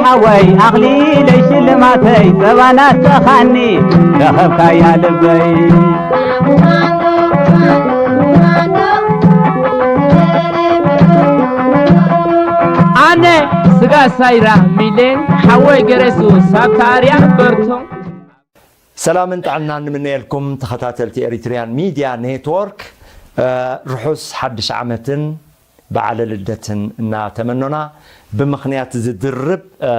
ሓወይ ኣኽሊለይ ሽልማተይ ጸባ ናፍቕኻኒ ረኸብካያ ልበይ። ኣነ ስጋ ሳይራ ሚሌን ሓወይ ገረሱ ሳብታ ኣርያ በርቶ። ሰላምን ጥዕናን ንምነየልኩም ተኸታተልቲ ኤሪትሪያን ሚድያ ኔትወርክ። እ፣ ርሑስ ሓድሽ ዓመትን በዓለ ልደትን እናተመኖና፣ ብምኽንያት ዝድርብ፣ እ፣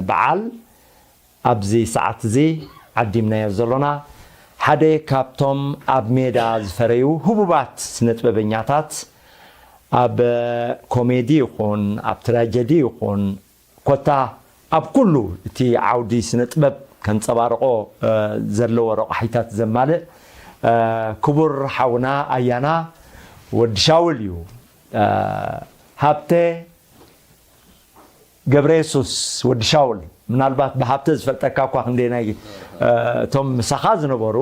በዓል ኣብዚ ሰዓት እዚ ዓዲምናዮ ዘሎና ሓደ ካብቶም ኣብ ሜዳ ዝፈረዩ ህቡባት ስነጥበበኛታት፣ ኣብ ኮሜዲ ይኹን ኣብ ትራጀዲ ይኹን ኮታ ኣብ ኩሉ እቲ ዓውዲ ስነ ጥበብ ከንጸባርቖ፣ እ፣ ዘለዎ ረቋሒታት ዘማልእ፣ እ፣ ክቡር ሓውና ኣያና ወዲ ሻውል እዩ። እ፣ ሃብተ ገብረየሱስ ወዲ ሻውል፣ ምናልባት ብሃብተ ዝፈልጠካ እኳ ክንደየናይ፣ እ፣ እቶም ምሳኻ ዝነበሩ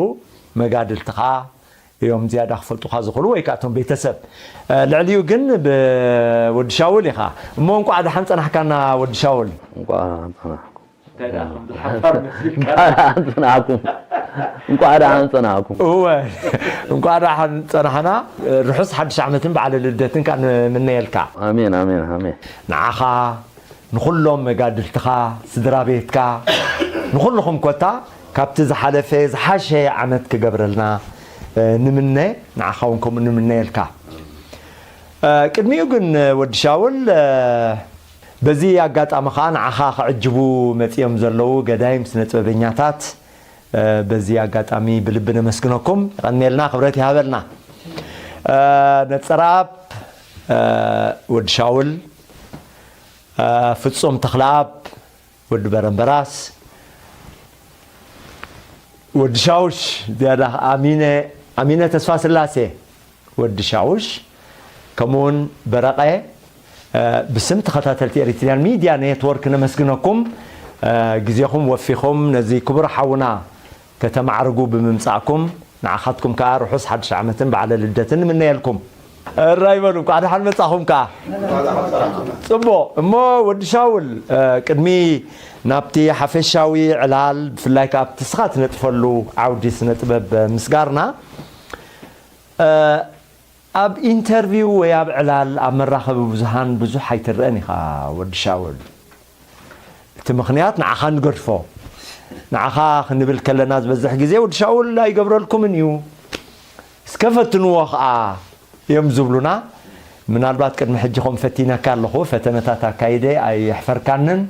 መጋድልትኻ እዮም ዝያዳ ክፈልጡኻ ዝኽእሉ፣ ወይ ከኣ እቶም ቤተሰብ። እ፣ ልዕሊኡ ግን ብወዲ ሻውል ኢኻ። እሞ እንቋዕ ደሓን ጸናሕካና ወዲ ሻውል። እንቋዕ ደሓን ጸናሕኩም። እንታይ ደኣ ከም ዝሓባር መስልካ? እንቋዕ ደሓን ጸናሕኩም። እንቋዕ ደሓን ጸናሕኩም። እወ፣ እንቋዕ ደሓን ጸናሕና። ርሑስ ሓድሽ ዓመትን በዓለ ልደትን ከኣ ንምነየልካ። ኣሜን፣ ኣሜን፣ ኣሜን። ንዓኻ፣ ንኹሎም መጋድልትኻ፣ ስድራ ቤትካ፣ ንኹልኹም ኮታ ካብቲ ዝሓለፈ ዝሓሸ ዓመት ክገብረልና፣ እ፣ ንምነ። ንዓኻ እውን ከምኡ ንምነየልካ። እ፣ ቅድሚኡ ግን፣ እ፣ ወዲ ሻውል፣ እ፣ በዚ ኣጋጣሚ ኸኣ ንዓኻ ክዕጅቡ መጺኦም ዘለዉ ገዳይም ስነ ጥበበኛታት፣ እ፣ በዚ ኣጋጣሚ ብልቢ ነመስግነኩም። የቐንየልና፣ ክብረት ይሃበልና። እ፣ ነጸራብ፣ እ፣ ወዲ ሻውል፣ እ፣ ፍጹም ተኽለኣብ፣ ወዲ በረምበራስ፣ ወዲ ሻውሽ፣ ዝያዳ ኣሚነ፣ ኣሚነ ተስፋ ስላሴ፣ ወዲ ሻውሽ፣ ከምኡውን በረቐ፣ እ፣ ብስም ተኸታተልቲ ኤሪትሪያን ሚድያ ኔትወርክ ነመስግነኩም። እ፣ ግዜኹም ወፊኹም ነዚ ክቡር ሓውና ከተማዕርጉ ብምምጻእኩም፣ ንዓኻትኩም ከኣ ርሑስ ሓድሽ ዓመትን በዓለ ልደትን ንምነየልኩም። እራይ በሉ፣ እንቋዕ ደሓን መጻኹም ከኣ። ጽቡቕ፣ እሞ ወዲ ሻውል፣ እ፣ ቅድሚ ናብቲ ሓፈሻዊ ዕላል፣ ብፍላይ ከኣ ኣብቲ ንስኻ ትነጥፈሉ ዓውዲ ስነ ጥበብ ምስጋርና፣ እ፣ ኣብ ኢንተርቪው ወይ ኣብ ዕላል ኣብ መራኸቢ ብዙሃን ብዙሕ ኣይትረአን ኢኻ ወዲ ሻውል። እቲ ምኽንያት ንዓኻ ንገድፎ። ንዓኻ ክንብል ከለና ዝበዝሕ ግዜ ወዲ ሻውል ኣይገብረልኩምን እዩ። እስከ ፈትንዎ ኸኣ እዮም ዝብሉና። ምናልባት ቅድሚ ሕጂ ከም ፈቲነካ ኣለኹ፣ ፈተነታት ኣካይደ ኣየሕፈርካንን።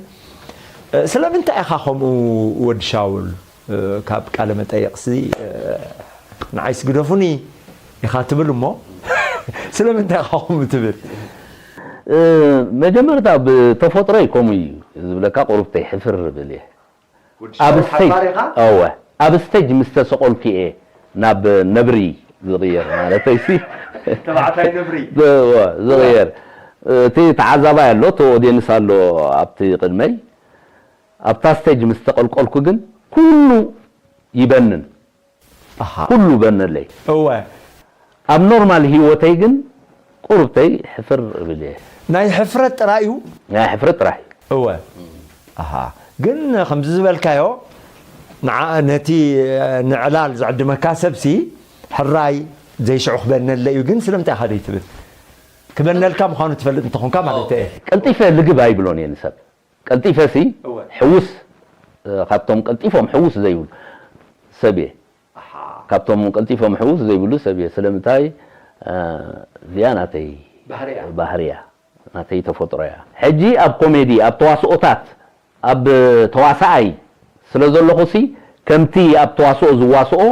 እ፣ ስለምንታይ ኢኻ ከምኡ ወዲ ሻውል? እ፣ ካብ ቃለ መጠየቕሲ፣ እ፣ ንዓይስ ግደፉኒ ኢኻ ትብል እሞ፣ ስለምንታይ ኢኻ ከምኡ ትብል? እ፣ መጀመርታ ብተፈጥሮይ ከምኡ እዩ ዝብለካ፣ ቁሩብተይ ሕፍር ብል እየ። ወዲ ኣብ ሻውል ስቴጅ፣ ሓፋር ኢኻ? እወ፣ ኣብ ስቴጅ ምስ ተሰቐልኩ እየ ናብ ነብሪ ዝቕየር፣ ማለተይ ሲ። ተባዕታይ ነብሪ። እወ፣ ዝቕየር። እቲ ተዓዛባይ ኣሎ፣ እቲ ኦድየንስ ኣሎ ኣብቲ ቅድመይ። ኣብታ ስቴጅ ምስ ተቐልቀልኩ ግን ኩሉ ይበንን። ኣሃ። ኩሉ በነለይ። እወ። ኣብ ኖርማል ህይወተይ ግን ቁሩብተይ ሕፍር እብል እየ። ናይ ሕፍረት ጥራይ እዩ? ናይ ሕፍረት ጥራይ። እወ። ኣሃ። ግን ከምዚ ዝበልካዮ፣ ንዓ-፣ ነቲ፣ ንዕላል ዝዕድመካ ሰብሲ፣ ሕራይ ዘይሽዑ ክበነለ እዩ፣ ግን ስለምንታይ ኢኻ ደይትብል? ክበነልካ ምዃኑ ትፈልጥ እንተኾንካ ማለት እየ። ቀልጢፈ ልግብ ኣይብሎን እየ ንሰብ። ቀልጢፈሲ እወ። ሕውስ፣ እ፣ ካብቶም ቀልጢፎም ሕውስ ዘይብሉ ሰብ እየ። ኣሓ። ካብቶም ቀልጢፎም ሕውስ ዘይብሉ ሰብ እየ። ስለምንታይ? እ፣ እዚኣ ናተይ ባህሪ እያ። ባህሪ እያ። ናተይ ተፈጥሮ እያ። ሕጂ ኣብ ኮሜዲ፣ ኣብ ተዋስኦታት፣ ኣብ ተዋሳኣይ ስለ ዘለኹሲ፣ ከምቲ ኣብ ተዋስኦ ዝዋስኦ፣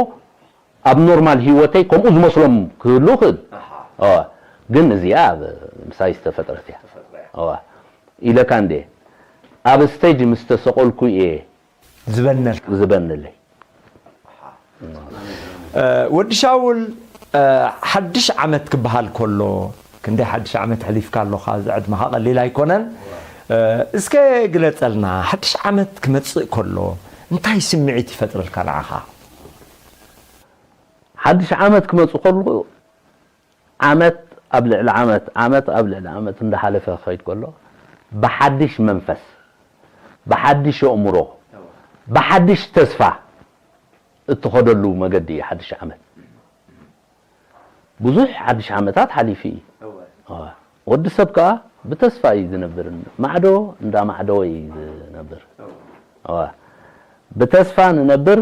ኣብ ኖርማል ህይወተይ ከምኡ ዝመስሎም ክህሉ ይኽእል። ኣሓ። እወ። ግን እዚኣ ኣብ ምሳይ ዝተፈጥረት እያ። ዝተፈጥረ እያ። እወ። ኢለካ እንዴ፣ ኣብ ስቴጅ ምስ ተሰቐልኩ እየ ዝበነልካ። ዝበነለይ። እ፣ ወዲ ሻውል፣ እ፣ ሓድሽ ዓመት ክበሃል ከሎ፣ ክንደይ ሓድሽ ዓመት ኣሕሊፍካ ኣለኻ፣ እዚ ዕድመኻ ቀሊል ኣይኮነን። እ፣ እስከ ግለጸልና፣ ሓድሽ ዓመት ክመጽእ ከሎ እንታይ ስምዒት ይፈጥረልካ ንዓኻ? ሓድሽ ዓመት ክመጽእ ከሎ፣ ዓመት ኣብ ልዕሊ ዓመት፣ ዓመት ኣብ ልዕሊ ዓመት እንዳሓለፈ ክኸይድ ከሎ፣ ብሓድሽ መንፈስ፣ ብሓድሽ ኣእምሮ፣ ብሓድሽ ተስፋ እትኸደሉ መገዲ እዩ ሓድሽ ዓመት። ብዙሕ ሓድሽ ዓመታት ሓሊፉ እዩ። እወ። እወ። ወዲ ሰብ ከኣ ብተስፋ እዩ ዝነብር። ማዕዶ እንዳ ማዕደወ እዩ ዝነብር። እወ። እወ። ብተስፋ ንነብር።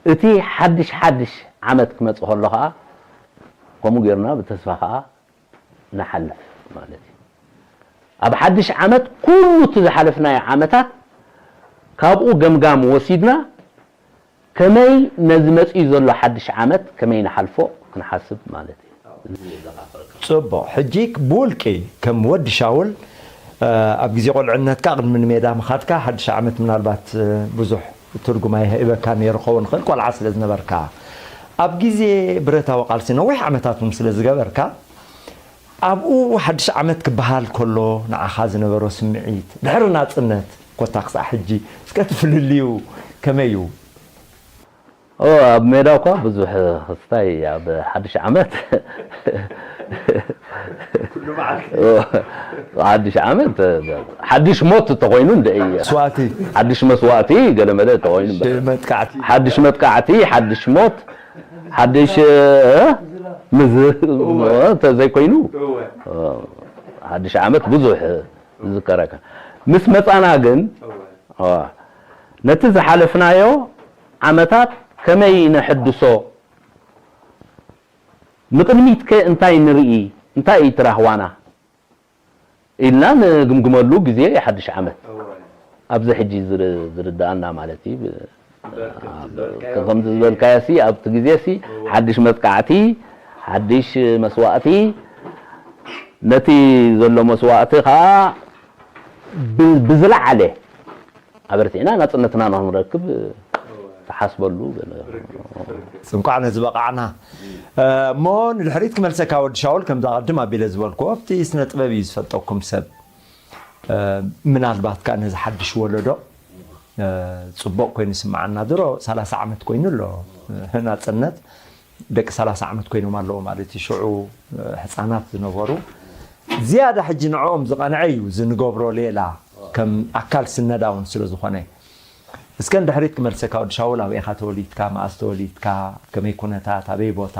እቲ ሓድሽ ሓድሽ ዓመት ክመጽእ ከሎ ከኣ ከምኡ ጌርና ብተስፋ ከኣ ንሓልፍ ማለት እዩ። ኣብ ሓድሽ ዓመት ኩሉ እቲ ዝሓለፍናዮ ዓመታት ካብኡ ገምጋም ወሲድና ከመይ ነዚ መጺኡ ዘሎ ሓድሽ ዓመት ከመይ ንሓልፎ ክንሓስብ ማለት እዩ። ጽቡቕ። ሕጂ ብውልቂ ከም ወዲ ሻውል ኣብ ግዜ ቆልዕነትካ ቅድሚ ንሜዳ ምኻድካ ሓድሽ ዓመት ምናልባት ብዙሕ ትርጉም ኣይህበካ ነይሩ ክኸውን ይኽእል ቆልዓ ስለ ዝነበርካ። ኣብ ግዜ ብረታዊ ቃልሲ ነዊሕ ዓመታት እውን ስለ ዝገበርካ ኣብኡ ሓድሽ ዓመት ክበሃል ከሎ ንዓኻ ዝነበሮ ስምዒት ድሕሪ ናጽነት ኮታ ክሳዕ ሕጂ እስከ እቲ ፍልልዩ ከመይ እዩ? ኦ ኣብ ሜዳ እኳ ብዙሕ ክስታይ ኣብ ሓድሽ ዓመት ኩሉ መዓልቲ ሓድሽ ዓመት ሓድሽ ሞት እንተኾይኑ እንደ እዩ። ስዋእቲ ሓድሽ መስዋእቲ ገለመለ እንተኾይኑ መጥቃዕቲ ሓድሽ መጥቃዕቲ ሓድሽ ሞት ሓድሽ ምዝ እንተዘይኮይኑ ሓድሽ ዓመት ብዙሕ ዝዝከረካ ምስ መጻና ግን ነቲ ዝሓለፍናዮ ዓመታት ከመይ ነሐድሶ ንቅድሚት ከ እንታይ ንርኢ እንታይ እዩ ትራህዋና ኢልና ንግምግመሉ ግዜ ሓድሽ ዓመት ኣብዚ ሕጂ ዝርዳኣና ማለት እዩ ከምዚ ዝበልካዮ ሲ ኣብቲ ግዜ ሲ ሓድሽ መጥቃዕቲ ሓድሽ መስዋእቲ ነቲ ዘሎ መስዋእቲ ከዓ ብዝለዓለ ኣበርቲዕና ናፅነትና ንክንረክብ ተሓስበሉ እንኳዕ ነዚ በቃዕና እሞ ንድሕሪት ክመልሰካ ወዲ ሻውል ከምዛ ቅድም ኣቢለ ዝበልኩ ኣብቲ ስነ ጥበብ እዩ ዝፈልጠኩም ሰብ ምናልባት ከዓ ነዚ ሓድሽ ወለዶ ፅቡቅ ኮይኑ ይስምዓና ድሮ ሰላሳ ዓመት ኮይኑ ኣሎ ናፅነት ደቂ ሰላሳ ዓመት ኮይኖም ኣለዉ ማለት እዩ ሽዑ ሕፃናት ዝነበሩ ዝያዳ ሕጂ ንዕኦም ዝቐንዐ እዩ እዚ ንገብሮ ሌላ ከም ኣካል ስነዳ እውን ስለ ዝኾነ እስከ ንድሕሪት ክመልሰካ ወዲ ሻውል ኣበይ ኢኻ ተወሊድካ መኣስ ተወሊድካ ከመይ ኩነታት ኣበይ ቦታ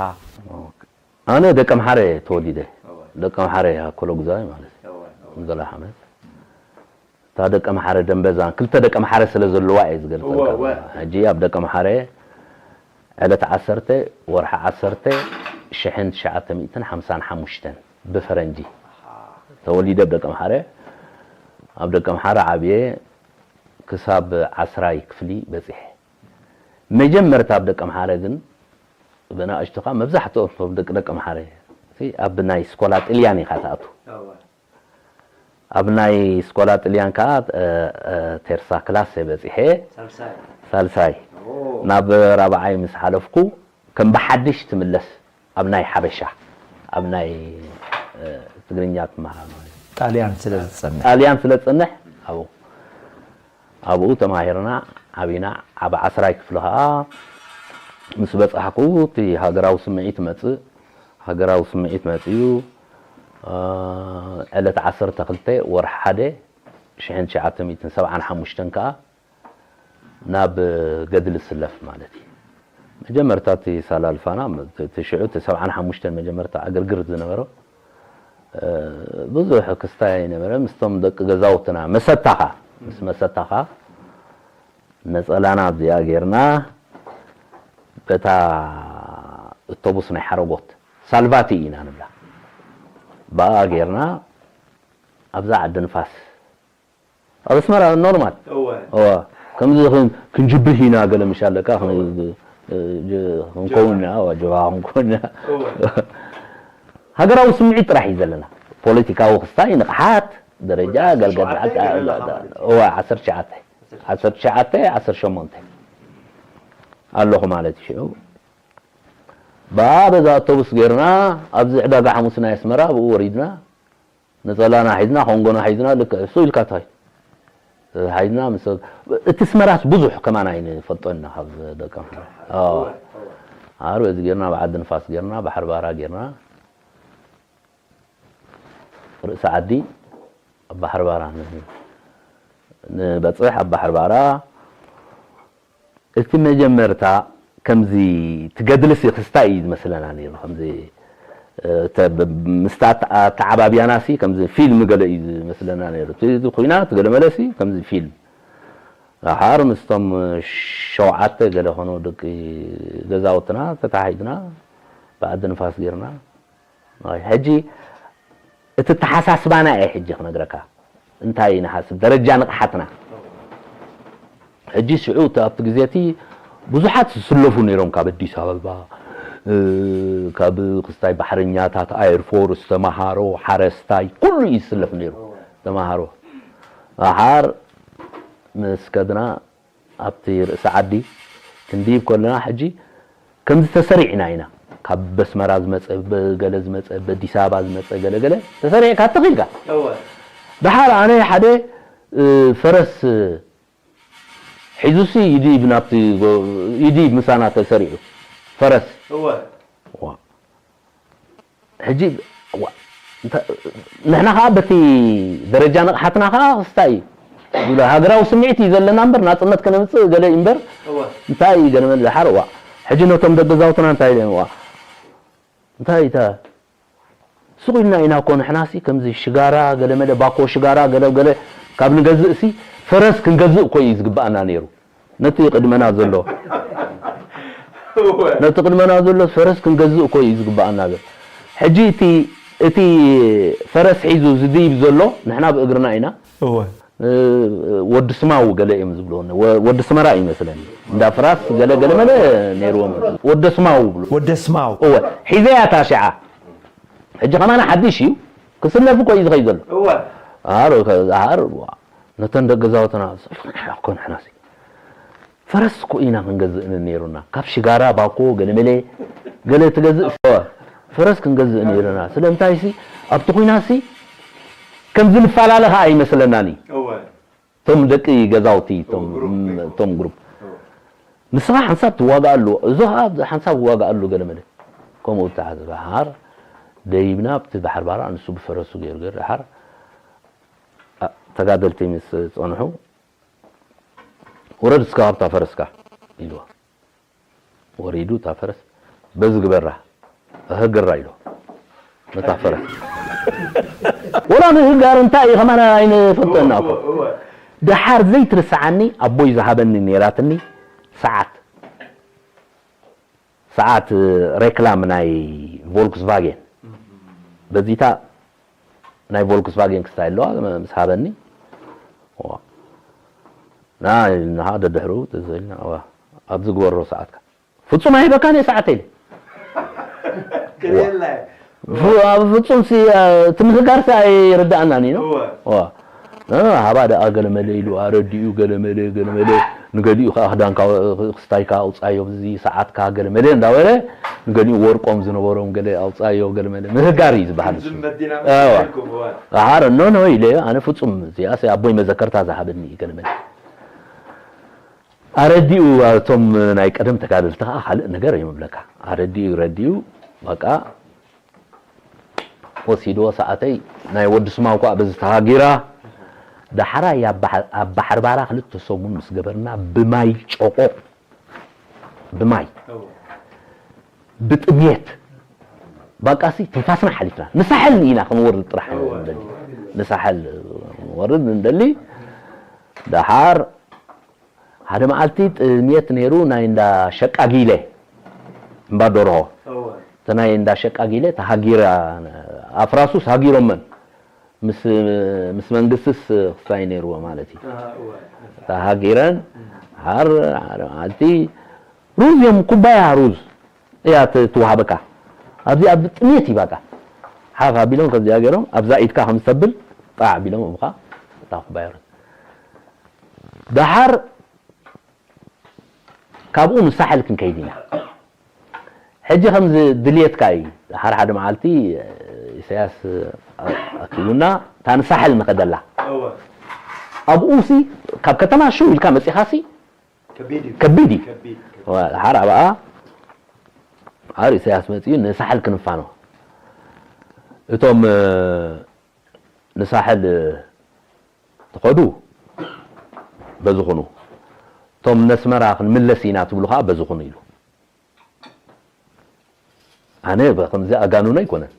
ኣነ ደቀምሓረ ተወሊደ ደቀምሓረ ኣኮሎ ግዛይ ማለት እዩ ዘላ ሓመድ እታ ደቀምሓረ ደንበዛ ክልተ ደቀምሓረ ስለ ዘለዋ እየ ዝገልፀልካ ሕጂ ኣብ ደቀምሓረ ዕለት ዓሰርተ ወርሒ ዓሰርተ ሽሕን ትሽዓተ ሚእትን ሓምሳን ሓሙሽተን ብፈረንጂ ተወሊደ ኣብ ደቀምሓረ ኣብ ደቀምሓረ ዓብየ ክሳብ ዓስራይ ክፍሊ በፂሐ መጀመርታ ኣብ ደቀምሓረ ግን ብናእሽቱኻ መብዛሕትኦም ደቂ ደቀምሓረ ኣብ ናይ ስኮላ ጥልያን ኢኻ ትኣቱ ኣብ ናይ ስኮላ ጥልያን ከዓ ቴርሳ ክላስ በፂሐ ሳልሳይ ናብ ራብዓይ ምስ ሓለፍኩ ከም ብሓድሽ ትምለስ ኣብ ናይ ሓበሻ ኣብ ናይ ትግርኛ ትመሃር ማለት እዩ። ጣልያን ስለ ዝፀንሕ ጣልያን ስለ ዝፀንሕ ኣብኡ ኣብኡ ተማሂርና ዓቢና ዓብ ዓስራይ ክፍሊ ከዓ ምስ በፃሕኩ እቲ ሃገራዊ ስምዒት መፅእ ሃገራዊ ስምዒት መፅኡ ዕለት ዓሰርተ ክልተ ወርሒ ሓደ ሽሕን ትሽዓተ ሚእትን ሰብዓን ሓሙሽተን ከዓ ናብ ገድሊ ዝስለፍ ማለት እዩ። መጀመርታ እቲ ሳላልፋና እቲ ሽዑ እቲ ሰብዓን ሓሙሽተን መጀመርታ ዕግርግር ዝነበሮ ብዙሕ ክስታይ ኣይነበረ ምስቶም ደቂ ገዛውትና መሰታኻ ምስ መሰታኻ ነፀላና ኣብዚኣ ጌርና በታ እቶቡስ ናይ ሓረጎት ሳልቫቲ ኢና ንብላ ብኣ ጌርና ኣብዛ ዓዲ ንፋስ ኣብ ኣስመራ ኖርማል እወ እወ ከምዚ ክን- ክንጅብህ ኢና ገለ ምሽ ኣለካ ክን- እ- እ- ክንከውን ኢና እወ ጀብሃ ክንከውን ኢና እወ ሃገራዊ ስምዒት ጥራሕ እዩ ዘለና ፖለቲካዊ ክስታይ ንቕሓት ደረጃ ገልገል ዓሰርተ ክልተ እወ ዓሰርተ ትሽዓተ ዓሰርተ ትሽዓተ ዓሰርተ ሸሞንተ ኣለኹ ማለት እዩ ሽዑ ብኣ በዛ ኣውቶቡስ ጌርና ኣብዚ ዕዳጋ ሓሙስ ናይ ኣስመራ ብኡ ወሪድና ነፀላና ሒዝና ኮንጎና ሒዝና ልክዕ እሱ ኢልካ ታይ ሓይድና ምስ እቲ ስመራስ ብዙሕ ከማን ኣይንፈልጦ ኢና ካብ ደቂ ኣምሓራ ኣዎ ኣር በዚ ጌርና ብዓዲ ንፋስ ጌርና ባሕሪ ባራ ጌርና ርእሲ ዓዲ ኣብ ባሕሪ ባራ ን- ንበጽሕ ኣብ ባሕሪ ባራ። እቲ መጀመርታ ከምዚ ትገድልሲ ክስታይ እዩ ዝመስለና ነይሩ። ከምዚ፣ እ፣ ተ-፣ ብ-፣ ምስታ ኣተ-፣ ኣተዓባብያናሲ ከምዚ ፊልም ገለ እዩ ዝመስለና ነይሩ። እቲ፣ እቲ ኲናት ገለ መለሲ ከምዚ ፊልም። ደሓር ምስቶም ሸውዓተ ገለ ኾኑ ደቂ ገዛውትና ተታሒዝና ብዓዲ ንፋስ ጌርና። ኣይ፣ ሕጂ እቲ ተሓሳስባና እየ ሕጂ ክነግረካ። እንታይ ንሓስብ ደረጃ ንቕሓትና። ሕጂ ሽዑ እቲ ኣብቲ ግዜ እቲ ብዙሓት ዝስለፉ ነይሮም፣ ካብ ኣዲስ ኣበባ፣ እ፣ ካብ ክስታይ ባሕረኛታት፣ ኣየርፎርስ፣ ተማሃሮ፣ ሓረስታይ፣ ኩሉ እዩ ዝስለፍ ነይሩ። ተማሃሮ። ደሓር ምስ ከድና ኣብቲ ርእሲ ዓዲ ክንድይብ ከለና፣ ሕጂ ከምዚ ተሰሪዕና ኢና። ካብ በስመራ ዝመጸ፣ በገለ ዝመጸ፣ በኣዲስ ኣበባ ዝመጸ፣ ገለ ገለ ተሰሪዕካ ትኽኢልካ። እወ። ደሓር ኣነ ሓደ፣ እ፣ ፈረስ ሒዙሲ ይድይብ ናብቲ ጎ-፣ ይድይብ ምሳና ተሰሪዑ። ፈረስ። እወ። ዋ። ሕጂ፣ ዋ፣ እንተ-፣ ንሕና ኸዓ በቲ ደረጃ ንቕሓትና ኸዓ ክስታይ እዩ። ዝብሎ ሃገራዊ ስምዒት እዩ ዘለና እምበር፣ ናጽነት ከነምጽእ ገለ እዩ እምበር፣ እወ። እንታይ እዩ ገለ መለ ደሓር፣ ዋ። ሕጂ ነቶም ደቂ ገዛውትና እንታይ ኢሎም፣ ዋ። እንታይ እታ ሱቕ ኢልና ኢና እኮ ንሕናሲ፣ ከምዚ ሽጋራ፣ ገለ መለ ባኮ ሽጋራ፣ ገለ ገለ ካብ ንገዝእሲ፣ ፈረስ ክንገዝእ እኮ እዩ ዝግብኣና ነይሩ። ነቲ ቅድመና ዘሎ፣ እወ። ነቲ ቅድመና ዘሎ ፈረስ ክንገዝእ እኮ እዩ ዝግብኣና ዘሎ። ሕጂ እቲ፣ እቲ ፈረስ ሒዙ ዝድይብ ዘሎ፣ ንሕና ብእግርና ኢና። እወ። እ፣ ወዲ ስማው ገለ እዮም ዝብልዎ። ወ-፣ ወዲ ስመራ እዩ መስለኒ። እንዳ ፍራስ ገለ ገለ መለ ነይርዎም። ወዲ ስማው ይብሉ። ወዲ ስማው። እወ፣ ሒዘያ እታ ሽዓ። ሕጂ ከማና ሓድሽ እዩ። ክስለፍ እኮ እዩ ዝኸይድ ዘሎ። እወ። ኣሮ ከ-፣ ኣሮ፣ ዋ፣ ነተን ደቂ ገዛውትና፣ እኮ ንሕናሲ። ፈረስ እኮ ኢና ክንገዝእ ነይሩና። ካብ ሽጋራ፣ ባኮ፣ ገለመለ፣ ገለ ትገዝእ፣ ፈረስ ክንገዝእ ነይሩና። ስለምንታይሲ፣ ኣብቲ ኲናትሲ፣ ከምዚ ንፈላለ ኸዓ ኣይመስለናን እዩ። እወ። እቶም ደቂ ገዛውቲ፣ እቶም፣ እቶም ግሩፕ፣ እቶም ግሩፕ። እወ። ንስኻ ሓንሳብ ትዋጋኣሉ፣ እዚ ኸዓ ሓንሳብ ይዋጋኣሉ፣ ገለመለ። ከምኡ ተሓዘ። ደሓር ደይብና፣ ኣብቲ ባሕሪ ባራ፣ ንሱ ብፈረሱ ገይሩ፣ ገይሩ፣ ደሓር፣ ኣ፣ ተጋደልቲ ምስ ጸንሑ፣ "ውረድ እስከ ካብታ ፈረስካ" ኢልዎ። ወሪዱ እታ ፈረስ፣ "በዚ ግበራ፣ እህግራ" ኢልዎ። ነታ ፈረስ። ወላ ምህጋር እንታይ እዩ ከማን ኣይንፈልጦን ኢና እኮ። እወ፣ እወ። ደሓር ዘይትርስዓኒ ኣቦይ ዝሃበኒ ነይራትኒ ሰዓት። ሰዓት ሬክላም ናይ ቮልክስቫጌን። በዚታ ናይ ቮልክስቫጌን ክስታይ ኣለዋ፣ ምስ ሃበኒ። ዋ። ና፣ ንሃ ደድሕሩ ትዝ ኢልና፣ ዋ። ኣብዚ ግበሮ ሰዓትካ። ፍጹም ኣይህበካን እየ ሰዓት ኢለ። ክልኤላ እየ። ፍ-፣ ኣብ ፍጹም ሲ፣ እ፣ እቲ ምህጋር ሲ ኣይርድኣናን እዩ፣ ኖ? እወ። ዋ። እ፣ ሃባ ደኣ ገለመለ ኢሉ ኣረዲኡ፣ ገለመለ፣ ገለመለ። ንገሊኡ ከኣ ክዳንካ፣ ክስታይካ ኣውጻዮ፣ እዚ ሰዓትካ ገለመለ እንዳበለ፣ ንገሊኡ ወርቆም ዝነበሮም ገለ ኣውጻዮ፣ ገለመለ። ምህጋር እዩ ዝበሃል እሱ። ዝም መዲና እወ። መሲልኩም፣ እወ። ደሓር፣ ኖ፣ ኖ ኢለ፣ ኣነ ፍጹም፣ እዚኣስ ኣቦይ መዘከርታ ዝሃበኒ እዩ፣ ገለመለ። ኣረዲኡ፣ እቶም ናይ ቀደም ተጋደልቲ ከኣ ካልእ ነገር እዮም እብለካ። ኣረዲኡ፣ ረዲኡ፣ በቃ፣ ወሲድዎ ሰዓተይ፣ ናይ ወዲ ስማው ከኣ በዚ ተሃጊራ፣ ደሓራይ ኣብ ባሕ-፣ ኣብ ባሕሪ ባራ ክልተ ሰሙን ምስ ገበርና ብማይ ጨቖቕ፣ ብማይ፣ እወ። ብጥሜት፣ በቃሲ ትንፋስና ሓሊፍና። ንሳሕል ኢና ክንወርድ ጥራሕ እወ፣ ንደሊ። እወ። ንሳሕል ክንወርድ ንደሊ። ደሓር ሓደ መዓልቲ ጥሜት ነይሩ፣ ናይ እንዳ ሸቃጊለ፣ እምባ ደርሆ። እወ። እቲ ናይ እንዳ ሸቃጊለ ተሃጊራ፣ ኣፍራሱስ ሃጊሮመን። ምስ፣ ምስ መንግስትስ ክስታይ ነይርዎ ማለት እዩ። ኣሃ፣ እወ። ተሃጊረን፣ እም። ሓር፣ ሓደ መዓልቲ ሩዝ እዮም፣ ኩባያ ሩዝ እያ ት-፣ ትወሃበካ። ኣብዚ ኣብ ጥሜት ይባካ። ሓፍ ኣቢሎም ከዚኣ ገይሮም፣ ኣብዛ ኢድካ ከም ዝተብል፣ ጣዕ ኣቢሎም እምኻ፣ እታ ኩባያ ሩዝ። ደሓር ካብኡ ንሳሕል ክንከይድ ኢና። ሕጂ ከምዚ ድልየትካ እዩ። ሓደ ሓደ መዓልቲ፣ እ፣ ኢሳያስ፣ እ፣ ኣኪቡና፣ እታ ንሳሕል ንኸደላ። እወ። ኣብኡሲ፣ ካብ ከተማ ሽው ኢልካ መጺኻሲ፣ ከቢድ እዩ። ከቢድ እዩ። ከቢድ፣ ከቢድ። ወ-፣ ደሓር ኣብኣ፣ ደሓር ኢሳያስ መጺኡ፣ ንሳሕል ክንፋኖ። እቶም፣ እ፣ ንሳሕል ትኸዱ፣ በዚ ኹኑ። እቶም ነስመራ ክንምለስ ኢና ትብሉ ኸዓ በዚ ኹኑ ኢሉ። ኣነ ብ-፣ ከምዚ ኣጋኑን ኣይኮነን።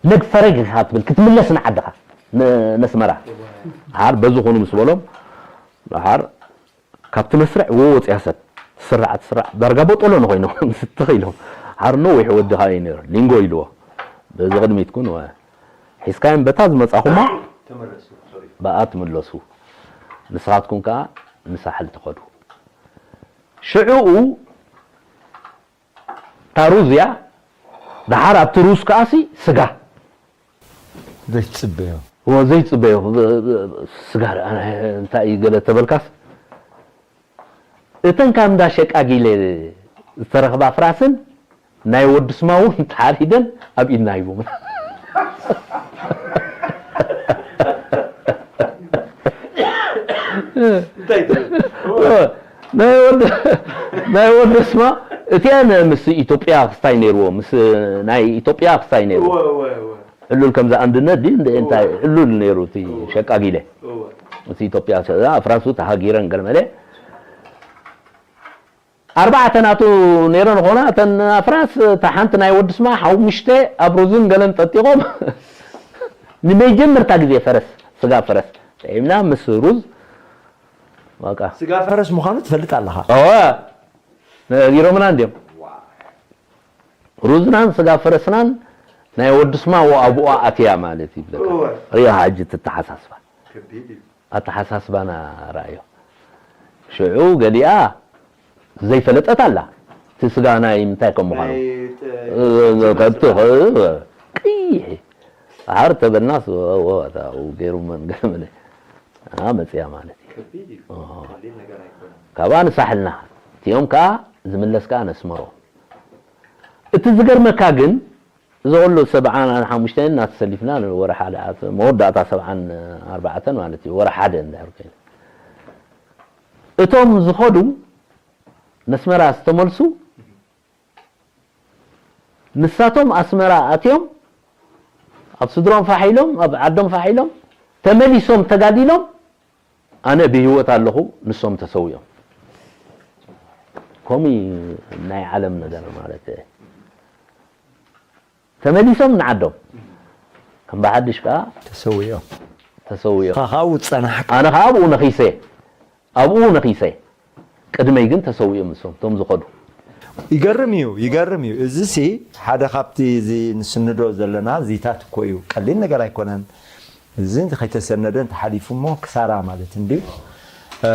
ነግ ፈረግ ኢኻ ትብል ክትምለስ ንዓድኻ፣ ን-፣ ነስመራ። ደሓር በዚ ኹኑ ምስ በሎም፣ ደሓር ካብቲ መስርዕ ወ-፣ ወፂኣ ሰብ ትስራዕ ትስራዕ፣ ዳርጋ በጦሎ ንኾይኖም ምስ ትኽ ኢሎም። ደሓር ነዊሕ ወዲ ኸዓ እዩ ነይሩ፣ ሊንጎ ኢልዎ። በዚ ቅድሚት ኩን ወ-፣ ሒዝካዮም በታ ዝመፃኹማ ተመለሱ፣ ሶሪ። ብኣ ትምለሱ። ንስኻትኩም ከዓ ንሳሕል ትኸዱ። ሽዕኡ እታ ሩዝ እያ። ደሓር ኣብቲ ሩዝ ከኣሲ ስጋ። ዘይትጽበዮ። እዎ፣ ዘይትጽበዮ። ስጋ ደኣ እንታይ እዩ ገለ ተበልካስ፣ እተን ካብ እንዳ ሸቃጊለ ዝተረኽባ ፍራስን ናይ ወዲ ስማ እውን ተሓሪደን ኣብ ኢድና ሂቦምና። እንታይ ትብል? ናይ ወዲ፣ ናይ ወዲ ስማ እቲኣን ምስ ኢትዮጵያ ክስታይ ነይርዎ፣ ምስ ናይ ኢትዮጵያ ክስታይ ነይርዎ። እወ፣ እወ፣ እወ። ሕሉል ከምዚ ኣንድነት ድዩ እንደ እንታይ እወ። ሕሉል ነይሩ እቲ እወ። ሸቃጊለ። እወ። ምስ ኢትዮጵያ ሰ-፣ ኣፍራሱ ተሃጊረን ገለመለ። ኣርባዕተ ናቱ ነይረን ኾና፣ እተን ኣፍራስ፣ እታ ሓንቲ ናይ ወዲ ስማ፣ ሓሙሽተ ኣብ ሩዝን ገለን ጠጢቖም፣ ንመጀመርታ ግዜ ፈረስ፣ ስጋ ፈረስ፣ ጥዒምና ምስ ሩዝ፣ በቃ። ስጋ ፈረስ ምዃኑ ትፈልጥ ኣለኻ? እወ፣ ነጊሮምና እንድዮም። ሩዝናን ስጋ ፈረስናን ናይ ወዲ ስማ ኣብኡ ኣትያ ማለት እዩ። እወ። ሪኣ ሕጂ ትተሓሳስባ። ከቢድ እዩ። ኣተሓሳስባና ረኣዮ። ሽዑ ገሊኣ ዘይፈለጠት ኣላ። እቲ ስጋ ናይ ምንታይ ከም ምዃኑ። ናይ ጥ-፣ እ፣ ከብቲ፣ እ፣ ቀይሕ። ደሓር ተበልናስ፣ ወ-፣ ወ-፣ እታ ገይሩ መን ገለ መለ። ኣ፣ መጽያ ማለት እዩ። ከቢድ እዩ። ኦ። ቀሊል ነገር ኣይኮነን። ካብኣ ንሳሕልና። እቲኦም ከኣ ዝምለስ ከኣ ነስመሮ። እቲ ዝገርመካ ግን፣ እዚ ኹሉ ሰብዓን ሓሙሽተን እናተሰሊፍና ንወርሒ ሓደ፣ መወዳእታ ሰብዓን ኣርባዕተን ማለት እዩ፣ ወርሒ ሓደ እንድሕር ኮይኑ። እቶም ዝኸዱ ነስመራ ዝተመልሱ፣ ንሳቶም ኣስመራ ኣትዮም፣ ኣብ ስድሮም ፋሕ ኢሎም፣ ኣብ ዓዶም ፋሕ ኢሎም፣ ተመሊሶም ተጋዲሎም፣ ኣነ ብህይወት ኣለኹ፣ ንሶም ተሰዊኦም። ከምኡ እዩ ናይ ዓለም ነገር ማለት። ተመሊሶም ንዓዶም። ከም ብሓድሽ ከኣ ተሰዊኦም። ተሰዊኦም። ንስኻ ከኣ ኣብኡ ዝጸናሕካ። ኣነ ከኣ ኣብኡ ነኺሰ። ኣብኡ ነኺሰ። ቅድመይ ግን ተሰዊኦም ንሶም፣ እቶም ዝኸዱ። ይገርም እዩ፣ ይገርም እዩ። እዚሲ ሓደ ካብቲ እዚ ንስንዶ ዘለና ዚታት እኮ እዩ። ቀሊል ነገር ኣይኮነን። እዚ ከይተሰነደ እንተሓሊፉ እሞ ክሳራ ማለት እንድዩ። እ፣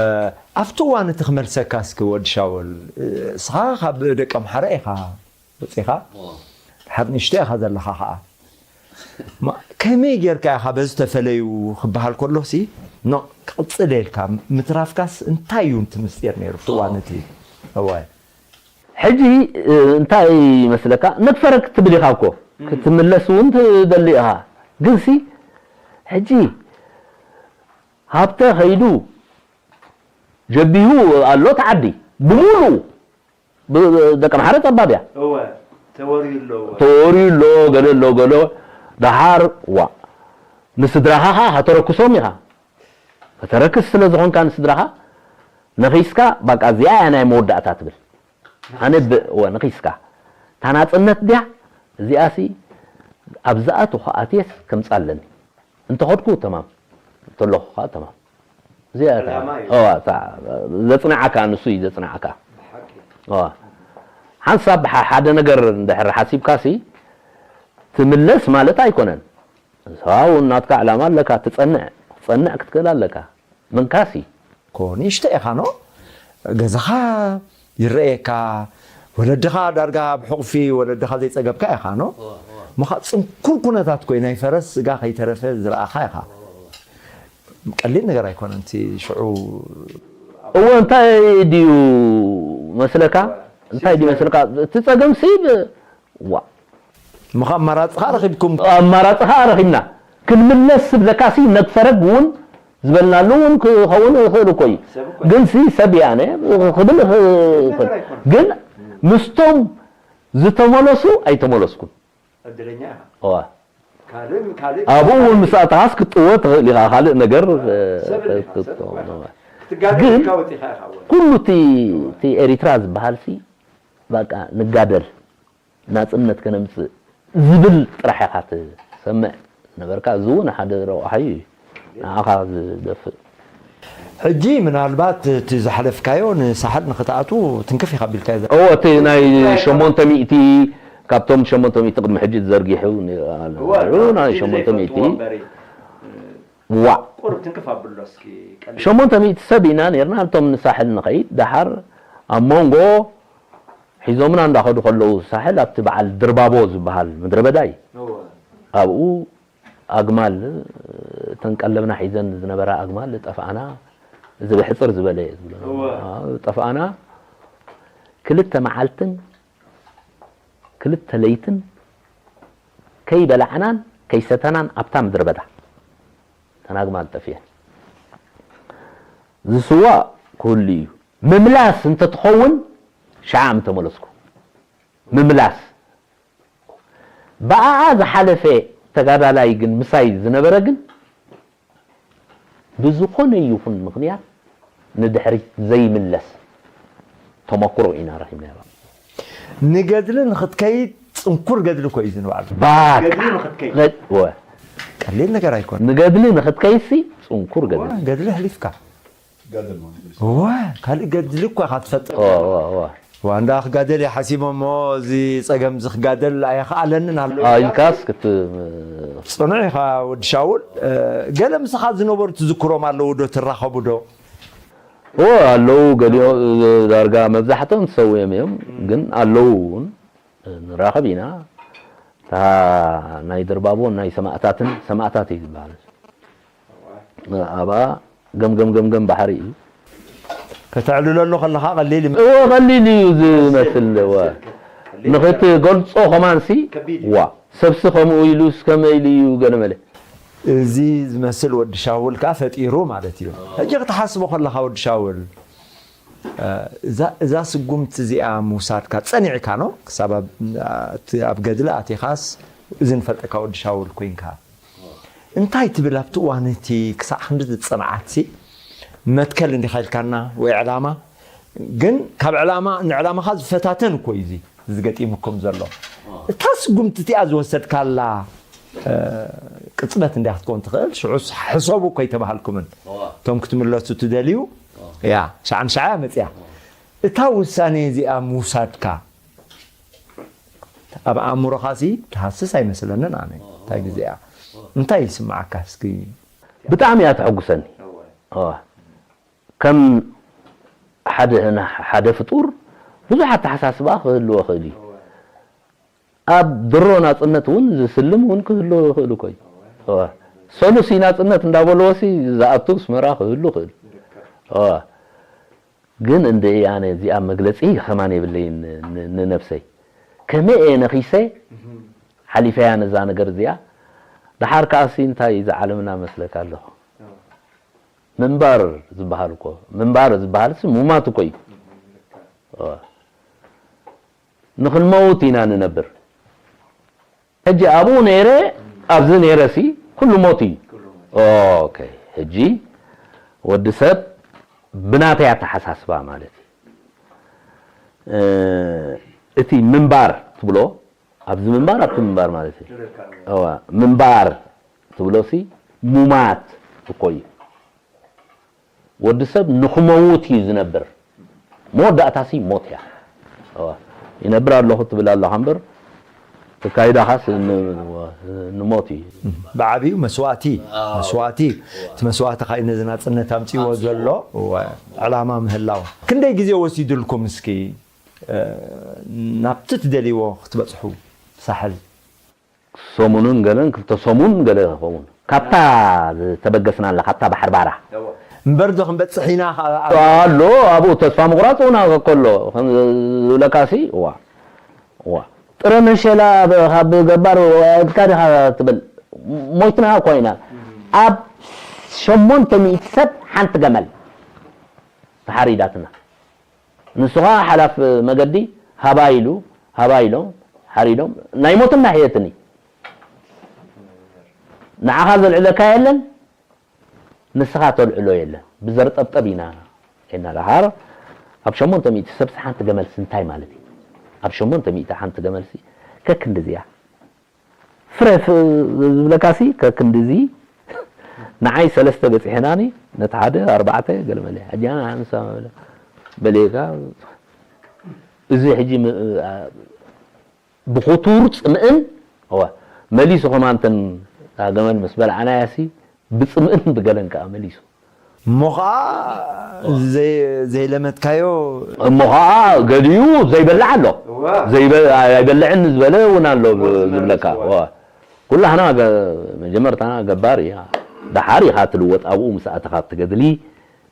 ኣብቲ እዋን እቲ ክመልሰካ እስኪ ወዲ ሻውል፣ እ፣ እስኻ ካብ ደቀምሓረ ኢኻ ወጺኻ? እዎ። ድሓር ንእሽቶ ኢኻ ዘለኻ ኸኣ። ማ-፣ ከመይ ጌርካ ኢኻ በዚ ተፈለዩ ክበሃል ከሎሲ፣ ኖ፣ ክቕጽል ኢልካ ምትራፍካስ እንታይ እዩ እቲ ምስጢር ነይሩ ኣብቲ እዎ። እዋን እቲ? እወ። ሕጂ፣ እ፣ እንታይ ይመስለካ? ነግፈረክ ትብል ኢኻ እኮ። እም። ክትምለስ እውን ትደሊ ኢኻ። ግንሲ፣ ሕጂ፣ ሃብተ ኸይዱ ጀቢሁ ኣሎ እቲ ዓዲ። ብምሉኡ። ብ-፣ ደቀምሓረ ጸባብ እያ። እወ፣ ተወርዩ ኣሎ፣ እወ። ተወርዩ ኣሎ፣ ገለ ኣሎ፣ ገለ። ደሓር፣ ዋ። ንስድራኻ ኸኣ ከተረክሶም ኢኻ። ከተረክስ ስለ ዝኾንካ ንስድራኻ፣ ነኺስካ፣ በቃ፣ እዚኣ እያ ናይ መወዳእታ ትብል። ኣነ ብ-፣ እወ፣ ነኺስካ። እታ ናጽነት ድያ? እዚኣሲ፣ ኣብ ዝኣተኹ ኣትየስ ከምጽእ ኣለኒ። እንተኸድኩ ተማም፣ እንተለኹ ኸኣ ተማም። እዚኣ እታ፣ ዕላማ እዩ። እዋ፣ እታ ዘጽንዓካ ንሱ እዩ ዘጽንዓካ። ብሓቂ። እዋ። ሓንሳብ ሓ-፣ ሓደ ነገር እንድሕር ሓሲብካሲ ትምለስ ማለት ኣይኮነን። ንስኻ እውን ናትካ ዕላማ ኣለካ፣ ትጸንዕ፣ ክትጸንዕ ክትክእል ኣለካ። ምንካስ እዩ። እኮ ንእሽቶ ኢኻ ኖ? ገዛኻ ይረኣየካ፣ ወለድኻ ዳርጋ ኣብ ሕቑፊ ወለድኻ ዘይጸገብካ ኢኻ ኖ? እወ፣ እወ። ምኻ ጽንኩር ኩነታት ኮይ ናይ ፈረስ ስጋ ከይተረፈ ዝረኣኻ ኢኻ። እወ፣ እወ። ቀሊል ነገር ኣይኮነን እቲ ሽዑ። እወ፣ እንታይ ድዩ መስለካ? እወ። እንታይ ድዩ መስለካ? እቲ ጸገም ሲ ብ-፣ ዋ። ምኻ ኣማራጺ ኸኣ ረኺብኩም። ኣማራጺ ኸኣ ረኺብና። ክንምለስ ዝብለካሲ ነግፈረግ እውን ዝበልናሉ እውን ክኸውን ይኽእል እኮ እዩ። ሰብ እኮ እዩ። ግንሲ ሰብ እየ ኣነ ክብል ይኽእል። ነገር ኣይኮነን። ግን ምስቶም ዝተመለሱ ኣይተመለስኩን። ዕድለኛ ኢኻ። እዋ። ካልእ፣ ካልእ ኣብኡ እውን ምስ ኣተኻስ ክትጥወ ትኽእል ኢኻ። ካልእ ነገር፣ ሰብ እንዲኻ፣ ሰብ ክትጥወ እኮ ኢኻ። እዋ። ትጋደል ግን ኢልካ ወጺኻ ኢኻ እውን። ኩሉ እቲ እቲ ኤሪትራ ዝበሃል ሲ በቃ ንጋደል ናጽነት ከነምጽእ ዝብል ጥራሕ ኢኻ ትሰምዕ ነበርካ። እዚ እውን ሓደ ረቋሒ እዩ ንዓኻ ዝደፍእ። ሕጂ ምናልባት እቲ ዝሓለፍካዮ ንሳሕል ንክትኣቱ ትንክፍ ኢኻ ቢልካዮ ዘ እዎ እቲ ናይ ሸሞንተ ሚእቲ ካብቶም ሸሞንተ ሚእቲ ቅድሚ ሕጂ ተዘርጊሑ ነይሩ ኣሎ። እዋ፣ ናይ ሕጂ ሸሞንተ ሚእቲ ዘይፈልጥዎ እምበሪ፣ ዋእ ቁሩብ ትንክፍ ኣብሎ እስኪ ቀሊል። ሸሞንተ ሚእቲ ሰብ ኢና ነርና እቶም ንሳሕል ንኸይድ ደሓር ኣብ መንጎ ሒዞምና እንዳኸዱ ከለዉ ሳሕል ኣብቲ በዓል ድርባቦ ዝበሃል ምድረ በዳ እዩ። እዋ። ኣብኡ ኣግማል እተን ቀለብና ሒዘን ዝነበራ ኣግማል ጠፍኣና። እዚ ብሕፅር ዝበለ እየ ዝብሎ እወ። ጠፍኣና። ክልተ መዓልትን ክልተ ለይትን ከይበላዕናን ከይሰተናን ኣብታ ምድረ በዳ እተን ኣግማል ጠፊአን። ዝስዋእ ክህሉ እዩ። ምምላስ እንተትኸውን ሽዓ ምተመለስኩ። ምምላስ ብኣኣ ዝሓለፈ ተጋዳላይ ግን ምሳይ ዝነበረ ግን ብዝኾነ ይኹን ምኽንያት ንድሕሪት ዘይምለስ ተመክሮ ኢና ረኺብና። ንገድሊ ንክትከይድ ፅንኩር ገድሊ እኮ እዩ ዝንባዕሉ። ባት ገድሊ ንኽትከይድ። ገድ- ወ- ቀሊል ነገር ኣይኮነ። ንገድሊ ንኽትከይሲ ፅንኩር ገድሊ ገድሊ ኣሕሊፍካ ጋደል ማለት እዩ። እወ ካልእ ገድሊ እኮ ኢኻ ትፈጥር። ኦ፣ ኦ፣ ኦ። ዋንዳ ክጋደል እየ ሓሲቦ እሞ እዚ ፀገም እዚ ክጋደል ኣይኸኣለንን ኣሎ አ፣ ኢልካስ ክት ፅኑዕ ኢኻ ወዲ ሻውል። እ፣ ገለ ምሳኻ ዝነበሩ ትዝክሮም ኣለዉ ዶ ትራኸቡ ዶ? ኦ ኣለዉ ገሊኦ ዳርጋ መብዛሕትኦም ተሰዊኦም እዮም። ግን ኣለዉ እውን ንራኸብ ኢና። እታ ናይ ድርባቦ ናይ ሰማእታትን ሰማእታት እዩ ዝበሃል። ኣብኣ ገምገም ገምገም ባሕሪ እዩ። ከተዕልለሉ ከለኻ ቀሊል እዩ። እዎ ቀሊል እዩ ዝመስል። እወ ንኽትገልጾ ከማንሲ ከቢድ እዩ። ዋ ሰብሲ ከምኡ ኢሉ እስከመ ኢሉ እዩ ገለ መለ እዚ ዝመስል ወዲ ሻውል ከዓ ፈጢሩ ማለት እዩ። ሕጂ ክትሓስቦ ከለኻ ወዲ ሻውል እ፣ እዛ- እዛ ስጉምቲ እዚኣ ምውሳድካ ጸኒዕካ ነው ክሳብ ኣብ- እቲ ኣብ ገድሊ ኣቲኻስ እዚ ንፈልጠካ ወዲ ሻውል ኮይንካ እንታይ ትብል ኣብቲ እዋን እቲ ክሳዕ ክንዲ ዝጸንዓትሲ መትከል እንዲኻ ኢልካና ወይ ዕላማ ግን ካብ ዕላማ ንዕላማኻ ዝፈታተን እኮ እዩ እዚ ዝገጢሙኩም ዘሎ እታ ስጉምቲ እቲኣ ዝወሰድካላ እ፣ ቅጽበት እንዲያ ክትከውን ትኽእል ሽዑስ ሕሰቡ እኮ ኣይተባሃልኩምን እቶም ክትምለሱ ትደልዩ ያ ሻዓ ንሻዓ መፅያ እታ ውሳኔ እዚኣ ምውሳድካ ኣብ ኣእምሮኻሲ ትሃስስ ኣይመስለንን ኣነ እንታይ ግዜኣ እንታይ ይስማዓካ እስኪ ብጣዕሚ እያ ተሐጉሰኒ። እወ። ከም ሓደ ሓደ ፍጡር ብዙሕ ኣተሓሳስባ ክህልዎ ክእል እዩ። ኣብ ድሮ ናጽነት እውን ዝስልም እውን ክህልዎ ይኽእል እኮ እዩ። እወ። ሰሉሲ ናጽነት እንዳበልዎ ሲ ዝኣቱ ኣስመራ ክህሉ ክእል። እወ። ግን እንደ ኣነ እዚኣ መግለጺ ከማን የብለይን ን- ንነብሰይ ከመይ እየ ነኺሰ ሓሊፈያ ነዛ ነገር እዚኣ። ደሓር ከኣሲ እንታይ እዛ ዓለምና መስለካ ኣለኹ። ምንባር ዝበሃል እኮ ምንባር ዝበሃል ሲ ሙማት እኮ እዩ። ንኽንመውት ኢና ንነብር። ሕጂ ኣብኡ ነይረ ኣብዚ ነይረ ሲ ኩሉ ሞት እዩ። ኦኬ ሕጂ ወዲ ሰብ ብናተይ ኣተሓሳስባ ማለት እዩ። እቲ ምንባር ትብሎ ኣብዚ ምንባር ኣብቲ ምንባር ማለት እዩ። እዋ ምንባር ትብሎ ሲ ሙማት እኮ እዩ። ወዲ ሰብ ንኽመውት እዩ ዝነብር። መወዳእታ ሲ ሞት እያ። እዋ ይነብር ኣለኹ ትብል ኣለኻ እምበር ተካይዳኻስ ን- ንሞት እዩ። ብዓብዩ መስዋእቲ መስዋእቲ እቲ መስዋእቲ ካይ ነዚ ናፅነት ኣምፅዎ ዘሎ እወ፣ ዕላማ ምህላው ክንደይ ግዜ ወሲዱልኩም እስኪ እ፣ ናብቲ ትደልይዎ ክትበፅሑ ሳሕል ሰሙንን ገለን ክልተ ሰሙን ገለ ክኸውን ካብታ ዝተበገስናላ ካብታ ባሕርባራ እምበር ዶ ክንበፅሕ ኢና ከ- ኣብ- ኣሎ ኣብኡ ተስፋ ምቁራፅ ና ከሎ ዝብለካሲ ዋ ዋ ጥረ መሸላ ካብ ገባር ወድካ ዲኻ ትብል ሞይትና እኳ ኢና ኣብ ሸሞንተ ሚእቲ ሰብ ሓንቲ ገመል ተሓሪዳትና ንሱ ኸዓ ሓላፍ መገዲ ሃባ ኢሉ ሃባ ኢሎም ሓሪዶም ናይ ሞትና ሕየትኒ ንዓኻ ዘልዕለካ የለን ንስኻ ተልዕሎ የለን ብዘርጠብጠብ ኢና። ኤና ደሓር ኣብ ሸሞንተ ሚእቲ ሰብሲ ሓንቲ ገመልሲ እንታይ ማለት እዩ? ኣብ ሸሞንተ ሚእቲ ሓንቲ ገመልሲ ከክንድዚያ ፍረ ፍ- ዝብለካሲ ከክንድዚ ንዓይ ሰለስተ በፂሐናኒ፣ ነቲ ሓደ ኣርባዕተ ገለመለ። ሕጂ ኣነ ኣንሳ በለ በሌካ እዚ ሕጂ ም- ብኽቱር ጽምእን እወ መሊሱ ከማንተን ገመል ምስ በልዓናያሲ ብጽምእን ብገለን ከኣ መሊሱ። እሞ ኸዓ ዘይ- ዘይለመድካዮ እሞ ኸዓ ገሊኡ ዘይበልዕ ኣሎ። ዘይበ- ኣይበልዕን ዝበለ እውን ኣሎ ዝብለካ። እወ። ኩላህና ገ- መጀመርታና ገባር ኢና። ደሓር ኢኻ ትልወጥ ኣብኡ ምስ ኣተኻ ትገድሊ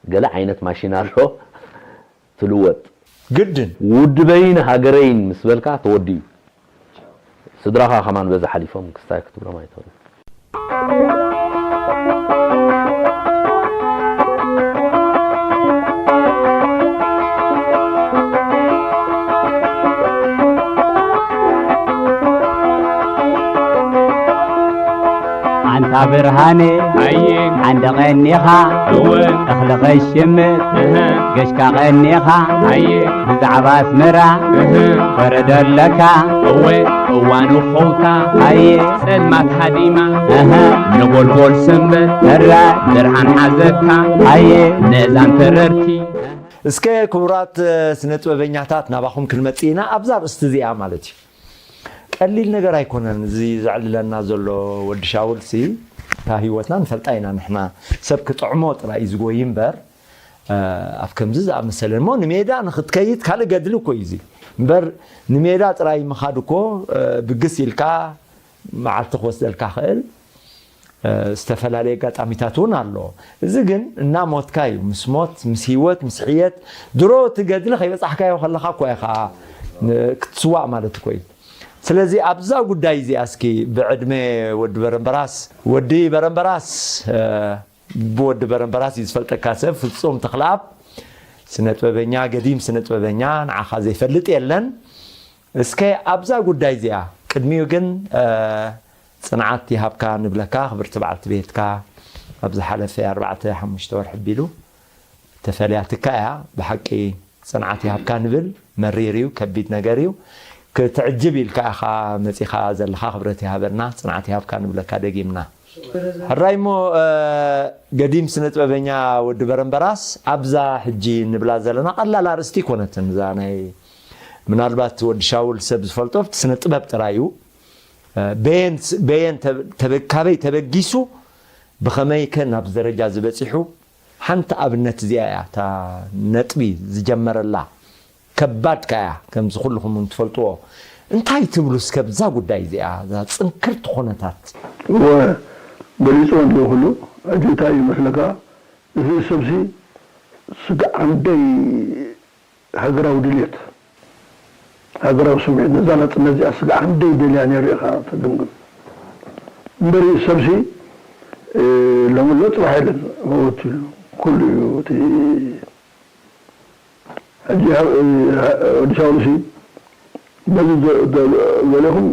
ገለ ዓይነት ማሽን ኣሎ። ትልወጥ። ግድን። ውድበይን ሃገረይን ምስ በልካ ተወዲኡ። ስድራኻ ከማን በዚ ሓሊፎም ክስታይ ክትብሎም ኣይትኽእልን። ኣንታ ብርሃነ ኣየ ሓንደ ቀኒኻ እወ እኽሊ ኸሽምት እህ ገሽካ ቀኒኻ ኣየ ብዛዕባ ኣስመራ እህ ወረደ ኣለካ እወ እዋኑ ኸውታ ኣየ ጸልማት ሃዲማ እህ ነጎልጎል ሰንበት እረ ብርሃን ሓዘካ ኣየ ነእዛን ተረርቲ እስከ ክቡራት ስነ ጥበበኛታት ናባኹም ክንመጽእ ኢና ኣብዛ ርእስቲ እዚኣ ማለት እዩ። ቀሊል ነገር ኣይኮነን እዚ ዘዕልለና ዘሎ ወዲ ሻውል ሲ እታ ህይወትና ንፈልጣ ኢና ንሕና ሰብ ክጥዕሞ ጥራይ እዩ ዝጎይ እምበር ኣብ ከምዚ ዝኣመሰለ እሞ ንሜዳ ንክትከይድ ካልእ ገድሊ እኮ እዩ እዚ እምበር ንሜዳ ጥራይ ምኻድ እኮ ብግስ ኢልካ መዓልቲ ክወስደልካ ክእል ዝተፈላለየ ኣጋጣሚታት እውን ኣሎ። እዚ ግን እናሞትካ እዩ። ምስ ሞት፣ ምስ ህይወት፣ ምስ ሕየት ድሮ እቲ ገድሊ ከይበጻሕካዮ ከለኻ እኮ ኢኻ ክትስዋእ ማለት እኮ እዩ። ስለዚ ኣብዛ ጉዳይ እዚኣ እስኪ ብዕድመ ወዲ በረምበራስ ወዲ በረምበራስ ብወዲ በረምበራስ እዩ ዝፈልጠካ ሰብ ፍጹም ተኽለኣብ ስነ ጥበበኛ ገዲም ስነ ጥበበኛ ንዓኻ ዘይፈልጥ የለን። እስከ ኣብዛ ጉዳይ እዚኣ ቅድሚኡ ግን ጽንዓት ይሃብካ ንብለካ ክብርቲ በዓልቲ ቤትካ ኣብ ዝሓለፈ ኣርባዕተ ሓሙሽተ ወርሒ ኣቢሉ ተፈልያትካ እያ ብሓቂ ጽንዓት ይሃብካ ንብል መሪር እዩ ከቢድ ነገር እዩ ክትዕጅብ ኢልካ ኢኻ መጺኻ ዘለኻ ክብረት ይሃበልና ጽንዓት ይሃብካ ንብለካ ደጊምና ሕራይ እሞ ገዲም ስነ ጥበበኛ ወዲ በረምበራስ ኣብዛ ሕጂ ንብላ ዘለና ቀላል ኣርእስቲ ይኮነትን እዛ ናይ ምናልባት ወዲ ሻውል ሰብ ዝፈልጦ ኣብቲ ስነ ጥበብ ጥራይ እዩ በየን በየን ተበ- ካበይ ተበጊሱ ብኸመይ ከ ናብዚ ደረጃ ዝበፂሑ ሓንቲ ኣብነት እዚኣ እያ እታ ነጥቢ ዝጀመረላ ከባድ ከያ ከምዚ ኩልኹም እውን ትፈልጥዎ እንታይ ትብሉ እስከ ብዛ ጉዳይ እዚኣ እዛ ፅንክርቲ ኩነታት እወ ገሊፅዎ እንዲዮ ኩሉ ሕጂ እንታይ እዩ መስለካ እዚ ሰብሲ ስጋዕ ክንደይ ሃገራዊ ድልየት ሃገራዊ ስምዒት ነዛ ናፅነት እዚኣ ስጋዕ ክንደይ ደልያ ነይሩ ኢኻ ትግምግም እምበሪ ሰብሲ ሎሚ ኣሎ ፅባሕ የለን መወት እዩ ኩሉ እዩ እቲ ሕጂ ወዲ ሻውልሲ በዚ ገሌኹም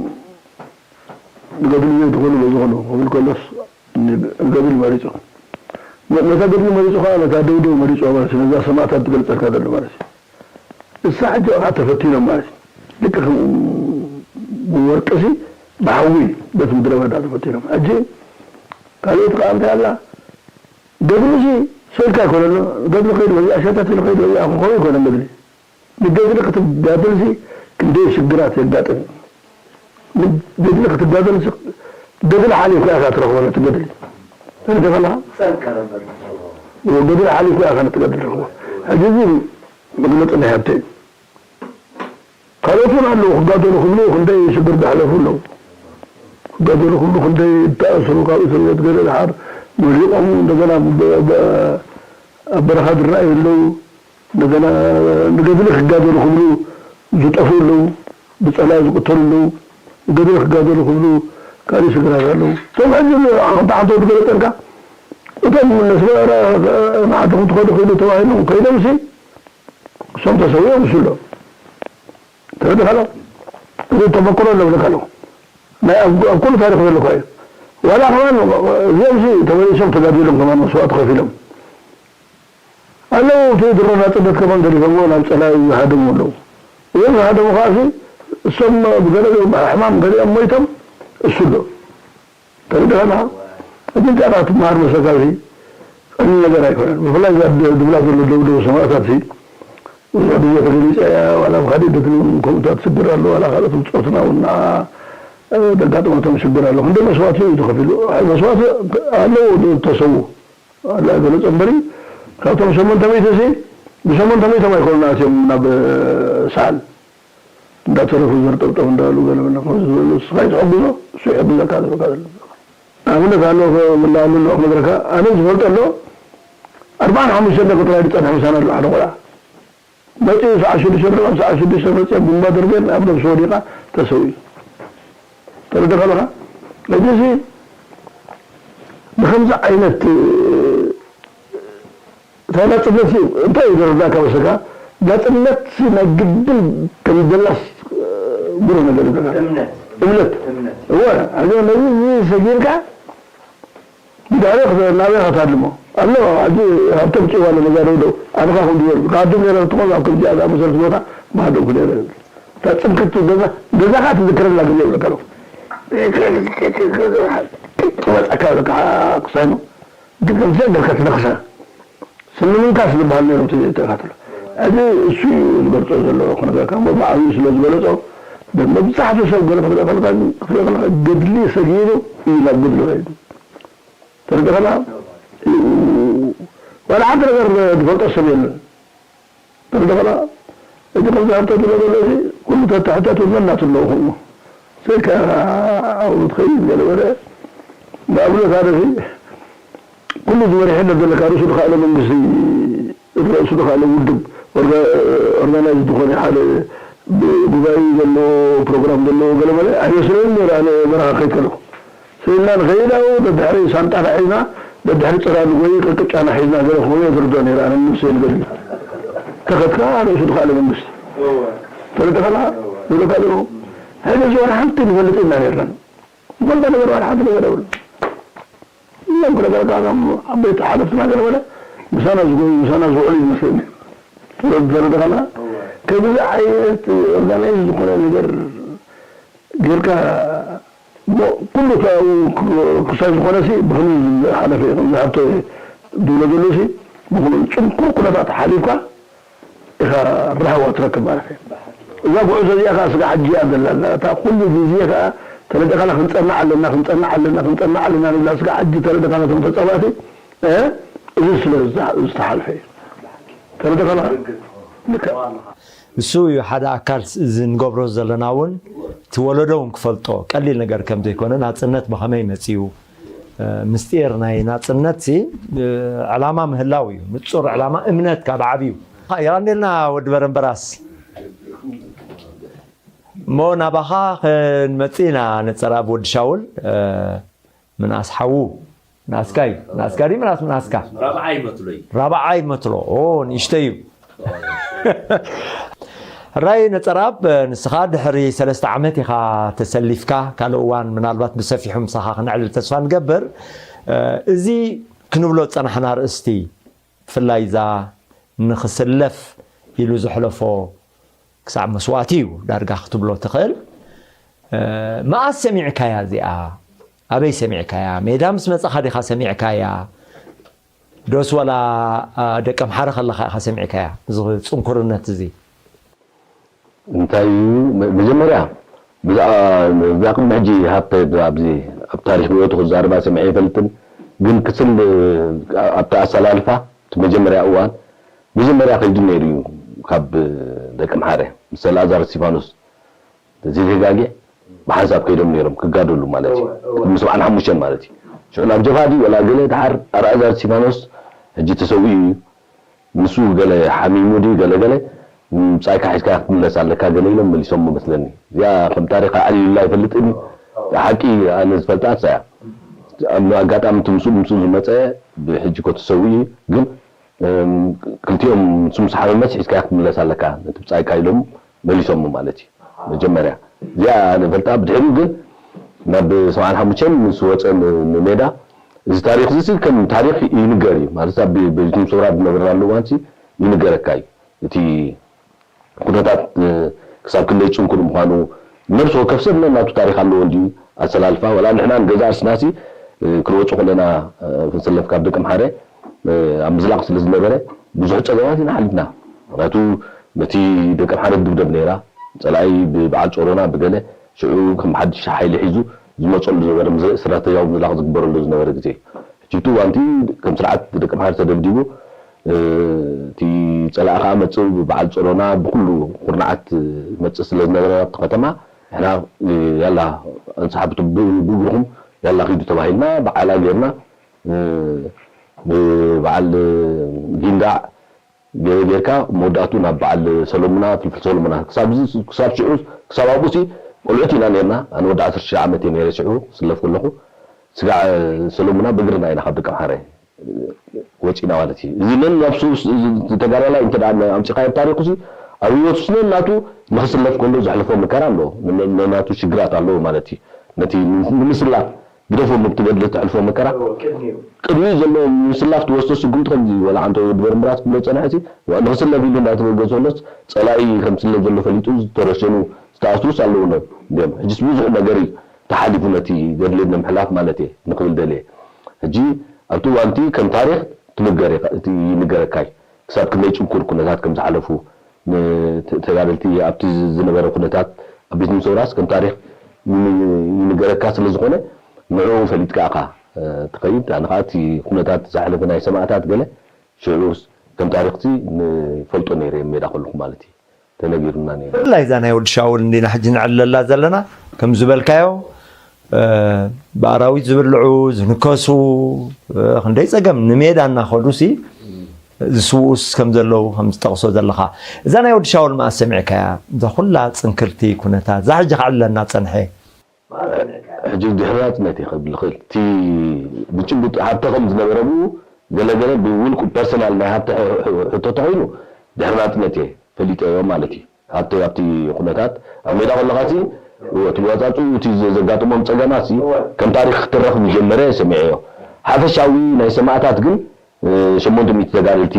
ንገድሊ ዘይትኾኑ በዚ ኾኑ ክብል ከሎስ ንገድሊ መሪፁ ነታ ገድሊ መሪፁ ከዓ ነታ ደውደው መሪፁ ማለት ነዛ ሰማእታት ትገልፀልካ ዘሎ ማለት እዩ እሳ ሕጂ ኣብኣ ተፈቲኖም ማለት እዩ። ልክዕ ከምኡ ብወርቂ ሲ ብሓዊ በቲ ምድረ በዳ ተፈቲኖም። ሕጂ ካልኦት ከዓ እንታይ ኣላ ገድሊ ሲ ሰልካ ኣይኮነን ገድሊ ከይድ በዚኣ ሸተት ኢሉ ከይድ በዚኣ ክኾኑ ኣይኮነን ገድሊ ንገድሊ ክትጋደል ሲ ክንደይ ሽግራት የጋጥም እዩ። ንገድሊ ክትጋደል ሲ ገድሊ ሓሊፍካ ኢኻ ትረኽቦ ነቲ ገድሊ ተረዲኻ ኣለኻ? ገድሊ ሓሊፍካ ኢኻ ነቲ ገድሊ ትረኽቦ። ሕጂ እዚ መግለፂ ናይ ሃብተ እዩ። ካልኦት እውን ኣለዉ ክጋደሉ ክብሉ ክንደይ ሽግር ዝሓለፉ ኣለዉ። ክጋደሉ ክብሉ ክንደይ ዝተኣስሩ ካብ እስር ቤት ገለ ድሓር መሊቖም እንደገና ኣብ በረኻ ዝረኣዩ ኣለዉ። እንደገና ንገድሊ ክጋደሉ ክብሉ ዝጠፍኡ ኣለዉ። ብፀላኢ ዝቅተሉ ኣለዉ። ንገድሊ ክጋደሉ ክብሉ ካልእ ሽግራት ኣለዉ። እቶም ሕዚ ሓንቲ ሓንቲ ወዲ ገለፀልካ እቶም ነስመራ ንዓድኹም ትኸዱ ክኢሉ ተባሂሎም ከይዶምሲ እሶም ተሰዊኦም እሱ ኣሎ ተረዲኻ ኣሎ እዚ ተመክሮ ኣለብለካ ኣለኹ ናይ ኣብ ኩሉ ታሪክ ዘለኳ እዩ ዋላ ከማን እዚኦም ሲ ተመሊሶም ተጋዲሎም ከማን መስዋእቲ ከፊሎም ኣለዉ። እቲ ድሮ ናጽነት ከማን ገዲፎምዎ ናብ ጸላኢ ዝሃደሙ ኣለዉ። እዞም ዝሃደሙ ከኣሲ እሶም ብገለ ሕማም ገሊኦም ሞይቶም እሱ ኣሎ። ተረድኣና? ሕጂ እንታይ ትመሃር መሰልካ? እዚ ቀሊል ነገር ኣይኮነን። ብፍላይ እዛ ድ-፣ ድብላ ዘሎ ደብደቡ ሰማእታት እዚ ብዙሕ ግዜ ተገሊጸ እያ። ዋላ ኣብ ካልእ ደትኒ እውን ከምኡታት ሽግር ኣሎ። ዋላ ካልኦት ብጾትና እውን ደጋጥመቶም ሽግር ኣሎ። ክንደይ መስዋእቲ እዩ ተኸፊሉ? መስዋእቲ ኣለዎ ዶ ተሰዉ? ኣላ ገለጸ እምበሪ፣ ካብቶም ሸሞንተ ሚእቲ ሲ፣ ብሸሞንተ ሚእቶም ኣይኮኑን ኣትዮም ናብ ሳል። እንዳተረፉ ዘርጠብጠቡ እንዳበሉ ገለ መለ ከምዚ ዝበሉ፣ ንስኻ እዩ ትሕግዞ፣ እሱ ይሕግዘካ፣ ዝብለካ ዘሎ። ንኣብነት ኣሎ፣ ክምልኣሉ ኣለኹ ክነግረካ፣ ኣነ ዝፈልጦ ኣሎ፣ ኣርባዓን ሓሙሽተን ደቂ ጥራይ ዝጸንሐ ምሳና ኣሎ ሓደ ቆልዓ። መጺኡ ሰዓት ሽዱሽተ ደቂቕ፣ ሰዓት ሽዱሽተ መጺኡ ቡምባ ደርብየን ኣብ ነብሱ ወዲቓ ተሰዊኡ። ተረዲእካ ኣለኻ? ሕጂ እዚ ብኸምዚ ዓይነት፣ እታይ ናጽነት እዩ? እንታይ እዩ ዝረዳእካ መሰልካ? ናጽነት ናይ ግድን ከም ዘላስ ብሩህ ነገር እዩ። እምነት። እምነት። እምነት። እወ፣ ሕጂ ነዚ እዚ ሰጊርካ ብድሕሪ ክተ-፣ ናበይ ከተሃድሞ? ኣሎ፣ ሕጂ ሃብቶም ጭዋ ኣሎ፣ ነዛ ደውደው። ኣነ ከኣ ከምዚ ዝበልኩ፣ ክሃድም ነይረ ክትኾን ኣብ ከምዚኣ ዝኣመሰለት ቦታ ምሃደምኩ ነይረ። እታ ጽንክቲ ገዛ፣ ገዛ ከኣ ትዝክረላ ግዜ ይብለካ ኣለኹ። ትመጻካ በቃ ክሳኑ። ግን ከምዚ ጌርካ ትነኽሳ። ስኒ ምንካስ ዝበሃል ነይሩ እቲ ተኸታተሎ። እዚ እሱ እዩ ዝገልጾ ዘሎ ክነግረካ እሞ ብዓብዩ ስለ ዝገለጾ፣ መብዛሕትኡ ሰብ ገለ ክርኢ ከለካ፣ ክርኢ ከለካ ገድሊ ሰጊሩ እዩ ናብ ገድሊ ከይዱ። ተረዲእካ? ዋላ ሓንቲ ነገር ዝፈልጦ ሰብ የለን። ተረዲእካ? እቲ ከምዚ ሃብተ ዝብሎ ዘሎ እዚ ኩሉ ተተሕተቱ መን ናቱ ኣለዉ ከምኡ። ሰይካ ኣብኡ ትኸይድ ገለ በለ። ንኣብነት ሓደ እዚ ኩሉ ዝመሪሕነት ዘለካ ርእሱ ዝኸኣለ መንግስቲ፣ ርእሱ ዝኸኣለ ውድብ፣ ኦርጋ-፣ ኦርጋናይዝ ዝኾነ ሓደ ብ-፣ ጉባኤ ዘለዎ፣ ፕሮግራም ዘለዎ ገለ መለ ኣይመስለንን ነይሩ። ኣነ በረኻ ክኸይድ ከለኹ ስኢልና ንኸይድ፣ ኣብኡ ደድሕሪ ሳንጣና ሒዝና፣ ደድሕሪ ጽላል ወይ ቅርቅጫና ሒዝና ገለ ክኸውን እየ ዝርድኦ ነይረ፣ ኣነ ንነብሰይ ንገድሊ። ተኸድካ ርእሱ ዝኸኣለ መንግስቲ። እወ። ተረዲእካ ኣለኻ? እወ። ዝብለካ ዘለኹ። ሕጂ እዚ ዋላ ሓንቲ ንፈልጥ ኢና ነይርና። ዝፈልጦ ነገር ዋላ ሓንቲ ነገር የብሉን። እዞም ክነገረካ እዞም ዓበይቲ ሓለፍትና ገለ በለ፣ ምሳና ዝጎዩ፣ ምሳና ዝውዕሉ ይመስለኒ። ተረዲእካ ኣለኻ? እወ። ከምዚ ዓይነት ኦርጋናይዝ ዝኾነ ነገር ጌርካ እሞ ኩሉ ካብኡ ክሳይ ዝኾነሲ ብኸመይ ዝሓለፈ እዩ። ከምዚ ሃብተ ዝብሎ ዘሎሲ ብኹሉ ጽንኩር ኩነታት ሓሊፍካ ኢኻ ራህዋ ትረክብ ማለት እዩ። እዛ ጉዕዞ እዚኣ ከኣ ስጋዕ ሕጂ እያ ዘላ። እታ ኩሉ ግዜ ከኣ ተረዲእካላ ክንጸንዕ ኣለና፣ ክንጸንዕ ኣለና፣ ክንጸንዕ ኣለና ንብላ ስጋዕ ሕጂ ተረዲእካ ነቶም ተጻባእቲ፣ እ፣ እዚ ስለ ዝተ-፣ ዝተሓልፈ እዩ። ተረዲእካላ? ልክዕ። ንሱ እዩ ሓደ ኣካል እዚ ንገብሮ ዘለና እውን እቲ ወለዶ እውን ክፈልጦ ቀሊል ነገር ከም ዘይኮነ ናጽነት ብኸመይ መጺኡ፣ እ፣ ምስጢር ናይ ናጽነት ሲ፣ እ፣ ዕላማ ምህላው እዩ። ንጹር ዕላማ እምነት ካብ ዓብዩ። የቐንየልና ወዲ በረምበራስ። እሞ ናባኻ ክንመጽእ ኢና ነጸራብ ወዲ ሻውል፣ እ፣ ምንኣስ ሓዉ። ምንኣስካ እዩ። ምንኣስካ ድዩ ምንኣስ ምንኣስካ? ራብዓይ መትሎ እዩ። ራብዓይ መትሎ። ኦ፣ ንእሽተይ እዩ። ሕራይ ነጸራብ፣ ንስኻ ድሕሪ ሰለስተ ዓመት ኢኻ ተሰሊፍካ። ካልእ እዋን ምናልባት ብሰፊሑ ምሳኻ ክነዕልል ተስፋ ንገብር። እዚ ክንብሎ ዝጸናሕና ኣርእስቲ፣ ብፍላይ እዛ ንኽስለፍ ኢሉ ዘሕለፎ ክሳዕ መስዋእቲ እዩ ዳርጋ ክትብሎ ትኽእል። እ፣ መኣስ ሰሚዕካያ እዚኣ? ኣበይ ሰሚዕካያ? ሜዳ ምስ መጻኻ ዲኻ ሰሚዕካያ? ዶስ ወላ፣ እ፣ ደቂ ኣምሓረ ከለኻ ኢኻ ሰሚዕካያ? እዚ ጽንኩርነት እዚ። እንታይ እዩ? መ-፣ መጀመርያ ብዛዕባ፣ ብዛዕባ ቅድሚ ሕጂ ሃብተ ኣብዚ ኣብ ታሪኽ ብህይወቱ ክዛረባ ሰሚዐ ኣይፈልጥን። ግን ክስል ኣብቲ ኣሰላልፋ እቲ መጀመርያ እዋን መጀመርያ ከይዱ ነይሩ እዩ ካብ ደቂ ኣምሓረ ምስ ኣልኣዛር እስቲፋኖስ ዘይተጋግየ ብሓንሳብ ከይዶም ነይሮም ክጋደሉ ማለት እዩ። እወ፣ እወ። ቅድሚ ሰብዓን ሓሙሽተን ማለት እዩ። ሽዑ ናብ ጀብሃ ድዩ ወላ ገለ ደሓር ኣልኣዛር እስቲፋኖስ ሕጂ ተሰዊኡ እዩ። ንሱ ገለ ሓሚሙ ድዩ ገለ ገለ፣ "ምጻይካ ሒዝካ ክትምለስ ኣለካ" ገለ ኢሎም መሊሶም መስለኒ። እዚኣ ከም ታሪኽ ኣዕሊሉላ ኣይፈልጥን እዩ። ሓቂ ኣነ ዝፈልጣ ንሳ እያ። ኣብ ኣጋጣሚ እቲ ምስኡ፣ ምስኡ ዝመጸ ብሕጂ እኮ ተሰዊኡ እዩ። ግን፣ እም፣ ክልቲኦም ንሱ ምስ ሓመመስ ሒዝካ ክትምለስ ኣለካ፣ ነቲ ብጻይካ ኢሎም መሊሶም ማለት እዩ። መጀመርያ እዚኣ ኣነ ፈልጣ፣ ብድሕሪኡ ግን ናብ ሰብዓን ሓሙሽተን ምስ ወጸ ን-፣ ንሜዳ እዚ ታሪኽ እዚ ከም ታሪኽ ይንገር እዩ ማለት ኣብ ቤትም ሰውራ ዝነበርናሉ እዋን ይንገረካ እዩ። እቲ ኩነታት ክሳብ ክንደይ ጭንኩር ምዃኑ ነብሲ ወከፍ ሰብ ነናቱ ታሪኽ ኣለዎ እንዲ ኣሰላልፋ ወላ ንሕና ንገዛ ርስናሲ ክንወፁ ከለና ክንሰለፍ ካብ ደቂ ምሓረ ኣብ ምዝላቕ ስለ ዝነበረ ብዙሕ ፀገማት ኢና ሓሊፍና። ምክንያቱ ነቲ ደቂ ምሓረ ድብደብ ነይራ ፀላኢ ብበዓል ፆሮና ብገለ ሽዑ ከም ሓድሽ ሓይሊ ሒዙ ዝመፀሉ ዝነበረ ስትራተጂያዊ ምዝላቕ ዝግበረሉ ዝነበረ ግዜ ሕጂ እቲ እዋንቲ ከም ስርዓት ደቂ ምሓረ ተደብዲቡ እቲ ፀላኢ ከዓ መፅእ ብበዓል ፀሮና ብኩሉ ኩርናዓት መፅእ ስለ ዝነበረ ኣብቲ ከተማ ንሕና ያላ እንስሓብቱ ብእግርኩም ያላ ኪዱ ተባሂልና ብዓላ ጌርና ብበዓል ጊንዳዕ ገለ ጌርካ መወዳእቱ ናብ በዓል ሰሎሙና ፍልፍል ሰሎሙና ክሳብ ሽዑ ክሳብ ኣብኡ ሲ ቆልዑት ኢና ነርና ኣነ ወዲ ዓሰርተ ሽዱሽተ ዓመት እየ ነረ ሽዑ ስለፍ ከለኹ ስጋዕ ሰሎሙና ብእግርና ኢና ካብ ደቂ ምሓረ ወፂና ማለት እዩ። እዚ ነን ናብ ተጋዳላይ እንተ ኣምፂኻዮ ታሪኩ ሲ ኣብ ህይወቱ ስነን ናቱ ንክስለፍ ከሎ ዘሕልፎ መከራ ኣሎ። ነናቱ ሽግራት ኣለዎ ማለት እዩ። ነቲ ንምስላፍ ግደፎ ምትገድለ ተሕልፎ መከራ ቅድሚኡ ዘሎ ምስላፍ ትወስዶ ስጉምቲ ከምዚ ወላ ዓንተ ወዲ በርምራት ክብሎ ፀንሐ ሲ ንክስለፍ ኢሉ እንዳተበገሰ ከሎስ ፀላኢ ከም ስለፍ ዘሎ ፈሊጡ ዝተረሸኑ ዝተኣስሩስ ኣለውኖ እንዲም ሕጅስ ብዙሕ ነገር እዩ ተሓሊፉ ነቲ ገድሊ ንምሕላፍ ማለት እየ ንክብል ደልየ ሕጂ ኣብቲ እዋንቲ ከም ታሪክ ትንገር ይንገረካይ ክሳብ ክንደይ ጭንኩር ኩነታት ከም ዝሓለፉ ተጋደልቲ ኣብቲ ዝነበረ ኩነታት ኣብ ቤት ምሰውራስ ከም ታሪክ ይንገረካ ስለ ዝኾነ ንዕኡ ፈሊጥካ ኢኻ ትኸይድ ኣነ ከዓ እቲ ኩነታት ዝሓለፈ ናይ ሰማእታት ገለ ሽዑስ ከም ታሪክቲ ንፈልጦ ነይረ ሜዳ ከለኹ ማለት እዩ ተነጊሩና ነይሩ። ብፍላይ እዛ ናይ ወዲ ሻውል እንዲና ሕጂ ንዕለላ ዘለና ከም ዝበልካዮ ብኣራዊት ዝብልዑ ዝንከሱ ክንደይ ፀገም ንሜዳ እናኸዱ ሲ ዝስውኡስ ከም ዘለዉ ከም ዝጠቕሶ ዘለኻ እዛ ናይ ወዲ ሻውል መኣስ ሰሚዕካያ እዛ ኩላ ፅንክርቲ ኩነታት እዛ ሕጂ ክዕለና ፀንሐ ሕጂ ድሕሪ ናፅነት እየ ክብል ክእል እቲ ብጭቡጥ ሃብተ ከም ዝነበረ ብኡ ገለገለ ብውልቁ ፐርሰናል ናይ ሃብተ ሕቶ ተኮይኑ ድሕሪ ናፅነት እየ ፈሊጠዮ ማለት እዩ ኣብቲ ኣብቲ ኩነታት ኣብ ሜዳ ከለካ ሲ እቲ መፃፅኡ እቲ ዘጋጥሞም ፀገማት ሲ ከም ታሪክ ክትረክ ዝጀመረ ሰሚዐዮ ሓፈሻዊ ናይ ሰማእታት ግን ሸሞንተ ሚእቲ ተጋደልቲ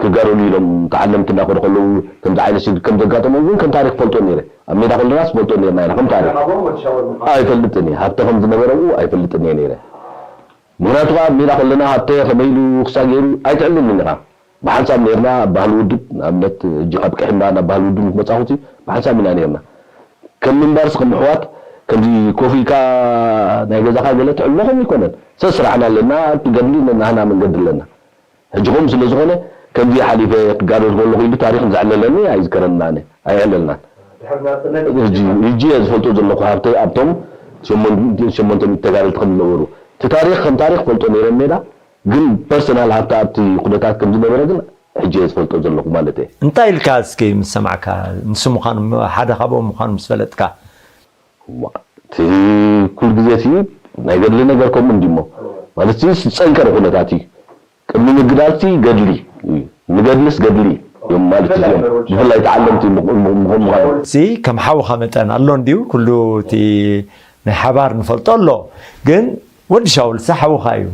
ክጋደሉ ኢሎም ተዓለምቲ እናኸዱ ከለዉ ከምዚ ዓይነት ሽግር ከም ዘጋጠሞም እውን ከም ታሪክ ፈልጦ ነይረ ኣብ ሜዳ ከለናስ ፈልጦ ነርና ኢና ከም ታሪክ ኣይፈልጥን እየ ሃብተ ከም ዝነበረ ኣብኡ ኣይፈልጥን እየ ነይረ ምክንያቱ ከዓ ኣብ ሜዳ ከለና ሃብተ ከመይ ኢሉ ክሳ ገይሩ ኣይትዕልልን ኢኻ ብሓንሳብ ነርና ኣብ ባህሊ ውድብ ንኣብነት እጂ ካብ ቅሕምባ ናብ ባህሊ ውድብ ምስ መፃኹቲ ብሓንሳብ ኢና ነርና ከም ምንባርስ ከም ኣሕዋት ከምዚ ኮፍ ኢልካ ናይ ገዛኻ ገለ ትዕልሎ ከም ይኮነን ሰስራሕና ኣለና ትገድሊ ነናህና መንገዲ ኣለና ሕጂ ከምኡ ስለ ዝኾነ ከምዚ ሓሊፈ ክጋደል ከለኹ ኢሉ ታሪኽ ዘዕለለኒ ኣይዝከረና ኣነ ኣይዕለልናን ሕጂ እየ ዝፈልጦ ዘለኹ ሃብተይ ኣብቶም ሸሞንተ ሚእቲ ተጋደልቲ ከም ዝነበሩ እቲ ታሪኽ ከም ታሪኽ ፈልጦ ነይረ ሜዳ ግን ፐርሰናል ሃብተ ኣብቲ ኩነታት ከም ዝነበረ ግን ሕጂ እየ ዝፈልጦ ዘለኹ ማለት እየ። እንታይ ኢልካ እስኪ ምስ ሰማዕካ ንሱ ምዃኑ ሓደ ካብኦም ምዃኑ ምስ ፈለጥካ? እቲ ኩሉ ግዜ እቲ ናይ ገድሊ ነገር ከምኡ እንዲሞ ማለት እዚ ዝፀንከረ ኩነታት እዩ። ቅድሚ ምግዳልቲ ገድሊ እዩ። ንገድልስ ገድሊ እዮም ማለት እዮም። ብፍላይ ተዓለምቲ ምኾን ምዃኑ። እዚ ከም ሓውኻ መጠን ኣሎ እንዲዩ ኩሉ እቲ ናይ ሓባር ንፈልጦ ኣሎ ግን ወዲ ሻውልሲ ሓውኻ እዩ።